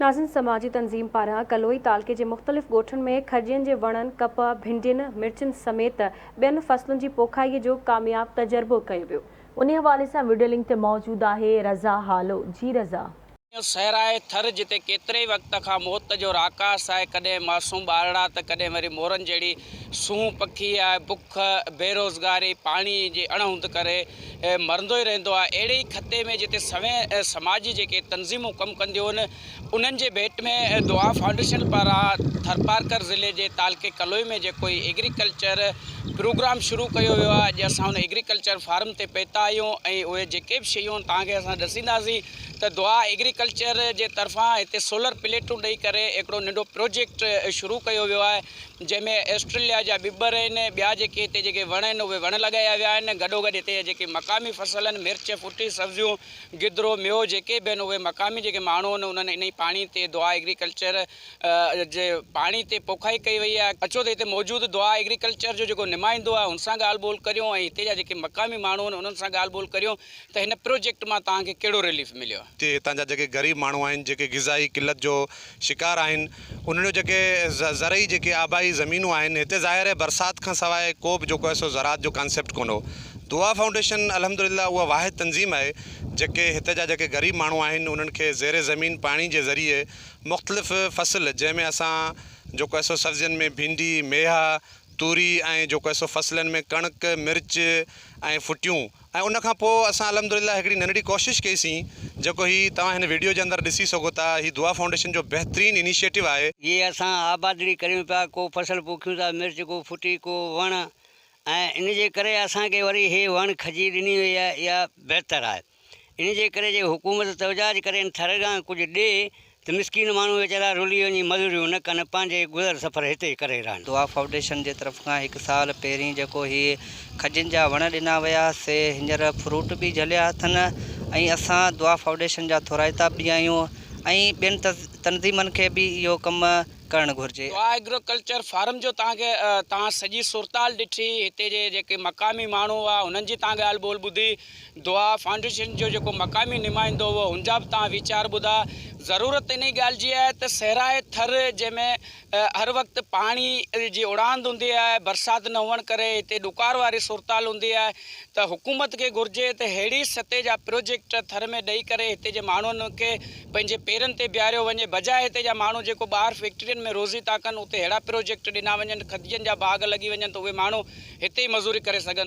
ناظم سماجي تنظيم پاران ڪلوئي تعلقي جي مختلف ڳوٺن ۾ کجين جي وڻن، ڪپهه، ڀينڊين، مرچن سميت ٻين فصلن جي پوکائي جو ڪامياب تجربو ڪيو ويو. انهي حوالي سان وڊيو لنڪ تي موجود آهي رضا هالو. جي رضا. صحرائي ٿر جتي ڪيتري ئي وقت کان موت جو راڪاس آهي، ڪڏهن معصوم ٻارڙا ته ڪڏهن وري مورن جهڙي سونهن پکي آهي، بک، بيروزگاري، پاڻي جي اڻ هوند ڪري مرندو ئي رهندو آهي، اهڙي ئي خطي ۾ جتي سوين سماجي جيڪي تنظيمون ڪم ڪنديون آهن انهن جي ڀيٽ ۾ دعا فائونڊيشن پاران ٿرپارڪر ضلعي جي تعلقي ڪلوئي ۾ جيڪو هي ايگريڪلچر پروگرام شروع ڪيو ويو آهي اڄ اسان ان ايگريڪلچر فارم تي پهتا آهيون ۽ اهي جيڪي به شيون توهان کي اسان ڏسينداسين ته دعا ايگريڪلچر جي طرفان هتي سولر پليٽون ڏئي ڪري هڪڙو ننڍو پروجيڪٽ شروع ڪيو ويو آهي جنهن ۾ آسٽريليا جا ٻٻر آهن ٻيا جيڪي هتي جيڪي وڻ آهن اهي وڻ لڳايا ويا آهن گڏوگڏ هتي جا جيڪي مقامي فصل آهن مرچ ڦٽي سبزيون گدرو ميو جيڪي به آهن اهي مقامي جيڪي ماڻهو آهن انهن انهي پاڻي تي دعا ايگريڪلچر جي پاڻي تي پوکائي ڪئي وئي آهي اچو ته هتي موجود دعا ايگريڪلچر جو جيڪو نمائندو آهي ان سان ڳالهه ٻولهه ڪريون ۽ هتي جا جيڪي مقامي ماڻهو آهن انهن سان ڳالهه ٻولهه ڪريون ته هن پروجيڪٽ مان توهان کي ڪهڙو رليف مليو؟ تي هتان جا جيڪي غريب ماڻهو آهن جيڪي غذائي قلت جو شڪار آهن انهن جو جيڪي زرعي جيڪي آبائي زمينون آهن هتي ظاهر آهي برسات کان سواء ڪو به جيڪو آهي سو زراعت جو ڪانسيپٽ ڪونه هو دعا فائونڊيشن الحمد لله اها واحد تنظيم آهي جيڪي هتي جا جيڪي غريب ماڻهو آهن انهن کي زير زمين پاڻي جي ذريعي مختلف فصل جنهن ۾ اسان جيڪو آهي سو سبزين ۾ ڀينڊي ميها توري ۽ جيڪو آهي سو فصلن ۾ ڪڻڪ مرچ ۽ ڦٽيون ۽ ان کان پوء اسان الحمدلله هڪڙي ننڍڙي ڪوشش ڪئي سين جيڪو هي توهان هن ويڊيو جي اندر ڏسي سگهو ٿا هي دعا فائونڊيشن جو بهترين انيشيٽو آهي. جي اسان آبادڙي ڪريون پيا ڪو فصل پوکيون ٿا مرچ ڪو ڦٽي ڪو وڻ ۽ ان جي ڪري اسان کي وري هي وڻ کجي ڏني وئي آهي اها بهتر آهي ان جي ڪري جي حڪومت توجاج ڪري ان ٿر کان ڪجهه ڏي ته مسڪين ماڻهو ويچارا رلي وڃي مزوريون نه ڪن، پنهنجي گذر سفر هتي ئي ڪري رهن. دعا فائونڊيشن جي طرف کان هڪ سال پهرين جيڪو هي کجين جا وڻ ڏنا ويا سي هينئر فروٽ به جهليا اٿن ۽ اسان دعا فائونڊيشن جا ٿورائتا به آهيون ۽ ٻين تنظيمن کي به اهو ڪم ڪرڻ گهرجي. دعا ايگريڪلچر فارم جو توهان کي توهان سڄي صورتحال ڏٺي هتي جي جيڪي مقامي ماڻهو هئا انهن جي توهان ڳالهه ٻولهه ٻڌي دعا فائونڊيشن جو جيڪو مقامي نمائندو هو ان جا به توهان ويچار ٻڌا ضرورت انهي ڳالهه جي آهي ته صحرائي ٿر جنهن ۾ هر وقت پاڻي جي اڙاند هوندي آهي برسات نه هئڻ ڪري هتي ڏڪار واري صورتحال هوندي آهي ته حڪومت کي گهرجي ته ههڙي سطح جا پروجيڪٽ ٿر ۾ ڏئي ڪري هتي جي ماڻهن کي پنهنجي پيرن تي بيهاريو وڃي بجاء هتي جا ماڻهو جيڪو ٻاهر فيڪٽرين ۾ روزي ٿا ڪن اتي ههڙا پروجيڪٽ ڏنا وڃن کدين جا باغ لڳي وڃن ته اهي ماڻهو هتي ئي مزوري ڪري سگهن.